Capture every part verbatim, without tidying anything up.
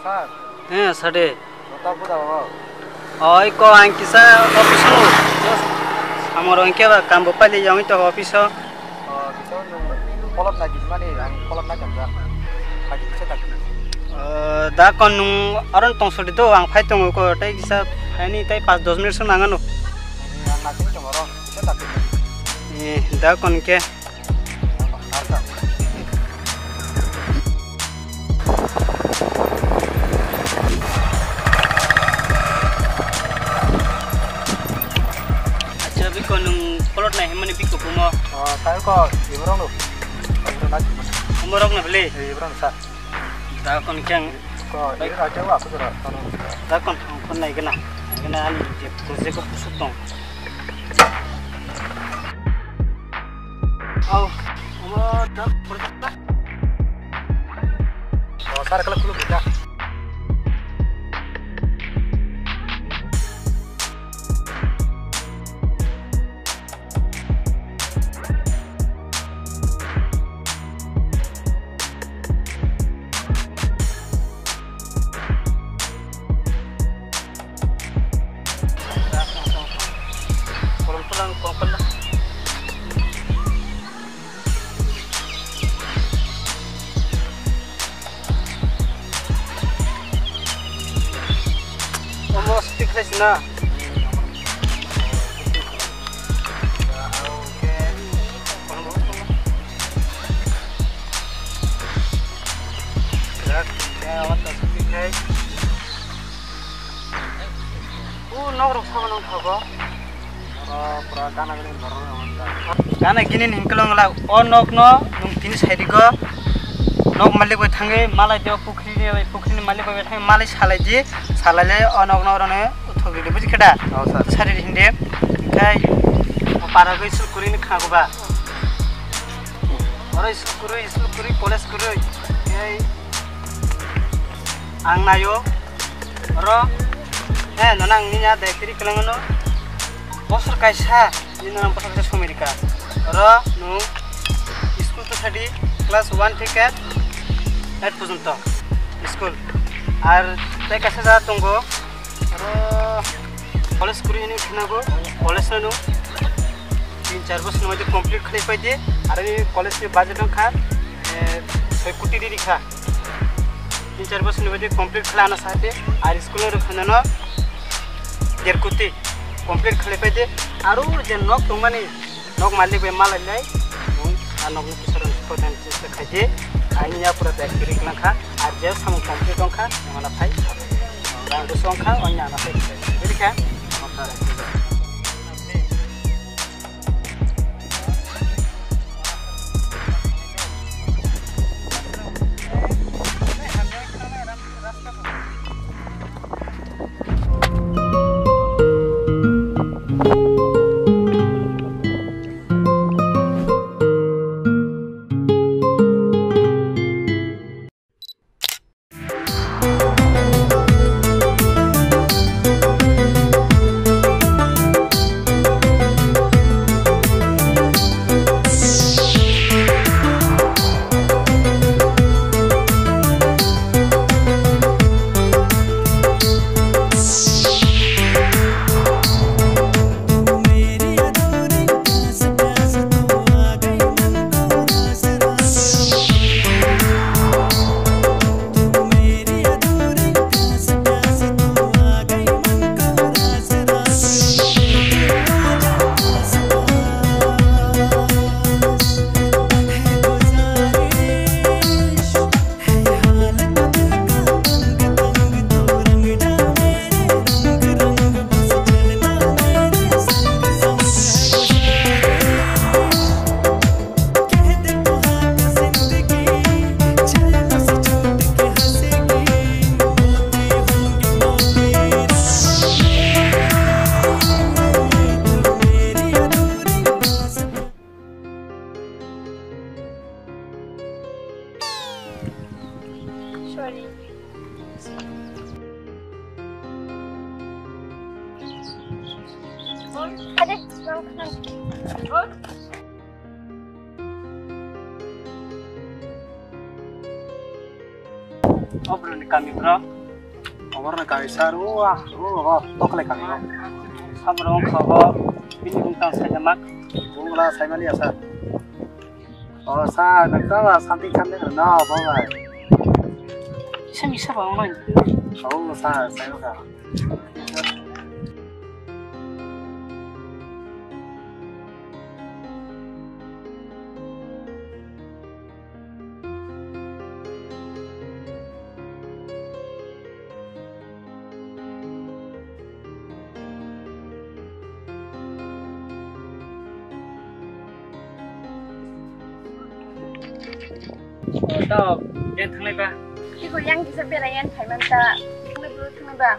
He, sade. Oi ko ang kisa office o. Amoro hingke ba kambo paili yong to office o. Polot na gini mani ang polot na jamja. Pagi kisa tak. Da kon nung aron tong sodi do ang phai tongo ko tai kisa phaini tai pas dos minute so nangano. Ang na tongo ro kisa tak. Eh, da kon ke. Acha biko nung polot nai himani biko bumo. Oh, tayo ko, iborok no. Iborok na. Umorok na beli. Eh, iborok sa. Da kon keng. Ko, iborok acha wa aku jora. Da kon kon nai gana. Gana ani je project ko pusuk tong. Au, omo dak berapa? Oh, sar kalau kuluk kita. Omo stick khlai sina. Yak, ya, what the stick khlai. U nok rok sabo nang thago. Oro pura gana gini borok rok wngkha. Gana gini ni hingke long la o nok no nung tini side go nok malik bai thangwi malai teo pukhri ni bai, pukhri ni malik bai thangwi malai salai di, salai le o nok no oro no uthok ridi buji khe da? Oh, sir. Sari di hindi. Khai o para goi sul kuri ni khago ba. Oro sul kuri, sul kuri, college kuri. Khai ang nayo. Oro, eh, nono ang nini a daitiri kwlwngno bosor kaisa nini nono bosor kaisa somoi rikha. Oro nwng school to sadi class one theke eight porjonto school. Ar tei kaisa jaga tongo, oro college kwrwi hwnwi khwnago, college no nwng tin char bosor ni moddhe complete khlai pai di. Ar ani college ni budget wngkha, eh, soi koti riri kha. Tin char bosor ni baade complete khlai ano sahate, ar school rok khana no der koti complete khlai paide, aro je nok tongmani nok malik bai malai lai, a nok ni kisa rok photo ni kisa khaide, ani ya pura bag kiri klang kha, ar je samung complete tong kha, mana phai, rang dusong kha, onya na phai, jadi kha. Sorry. Ade, nang khnang. Obroni kami bro. Borna kaisa ro, ah, ro, ro, tokle kami ro. Sabrong khago, bini bung tang sai mak. Bung la sai mali asa. O sa, nang ta ba something something no, bo bai. Isa misa ba online. O sa, sai ka. O, tao, yang thanglai ba? Iko yang kisa bera yang thaiman ta. Thangbai bro, thangbai ba?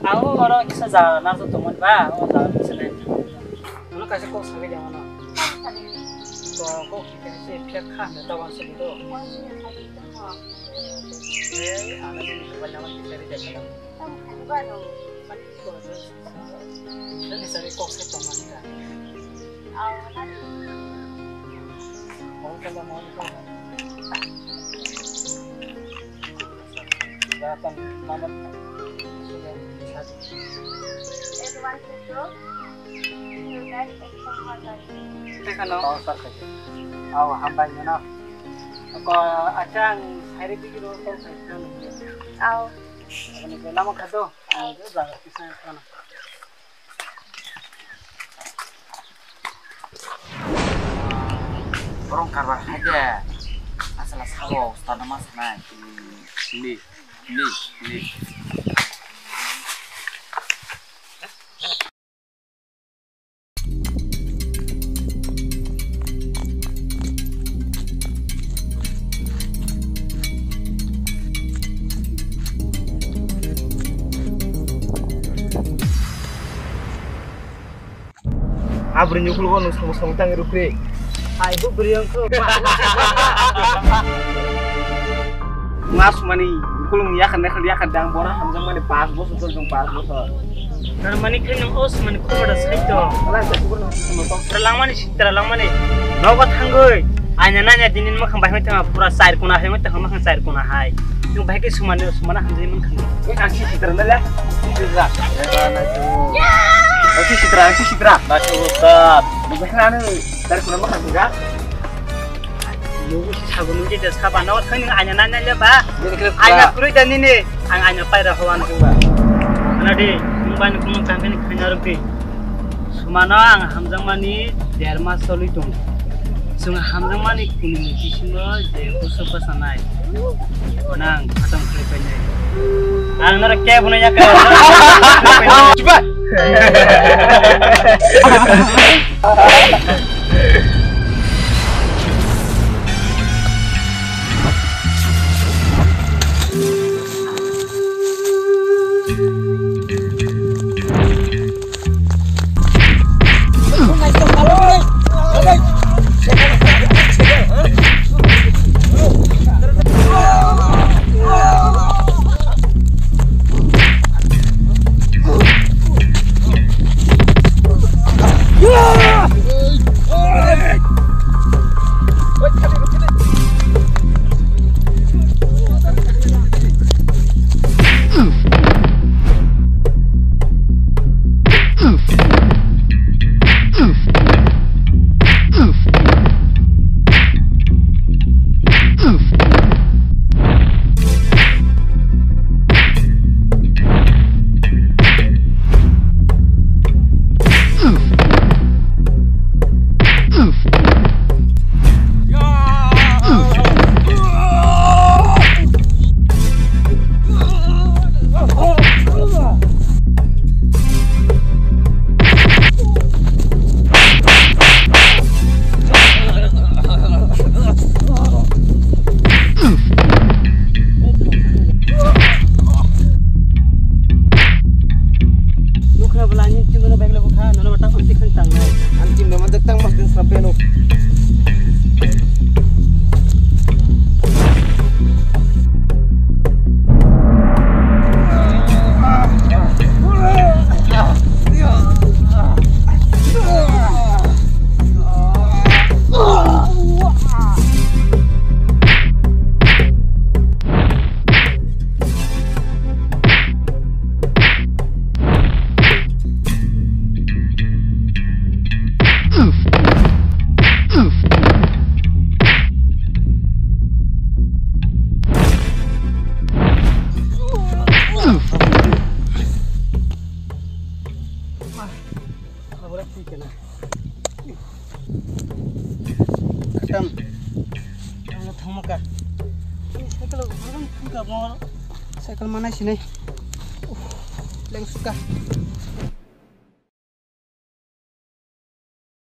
Ang oro kisa jaga narwk tongmani ba, o jaga kisa nai. Ano kaisa kok sagai jama no. Kok, kok kisa se phek kha na ta wan se do. Ei, ano ni mobile number kisa ri jama no. Nini sari kok se tongmani ka. Aw, nani. Mobile number, mobile number. Datang mana? Eight one two two zero nine eight four one nine. Teka no? Oh, sir, teka. Aw, hambai mano. Ko achang sairi bigi ro ko sai kan. Aw. Ani ko lama khato. Ang ko jaga kisa kan. Borong karbar hai de. Asala sabo, stana mas nai. Ni, ni, ni. Abri nyukul ko nung samo samo tangi rukri. Hai bu bri ang ko. Mas mani kulung yakan nekal yakan dang bora hamjang mani pas bosor tol jong pas bosor. Tar mani khe nung os mani khobor da sai to. Ala sa kubur nung simo to. Tra langmani sitra langmani. Nogo thangoi. Anya nanya dinin makhang bai mai thang pura sair kona hai mai thang makhang sair kona hai. Nung bai ke sumani sumana hamjai makhang. Oi ang si sitra na le. Si sitra. Ang si sitra, ang si sitra. Baca ustad. Nung bai anu sair kona makhang ga. Nugo si sago nugo je saba no thang ning anya na na le ba. Bini kle anya kura. Kurui da nini ang anya pai ra hoan. Thang ba. Ana di mung ba ni kuno kam ni khanya rok di. Sumano ang hamjang mani der mas solui tong. Sung hamjang mani kuni ni bisingo je uso pasanai. Onang khatam khlai painai. Ang noro kebo no yakra. Chuba. Ang thangma ka. Cycle, cycle manai sinai. Leng suka.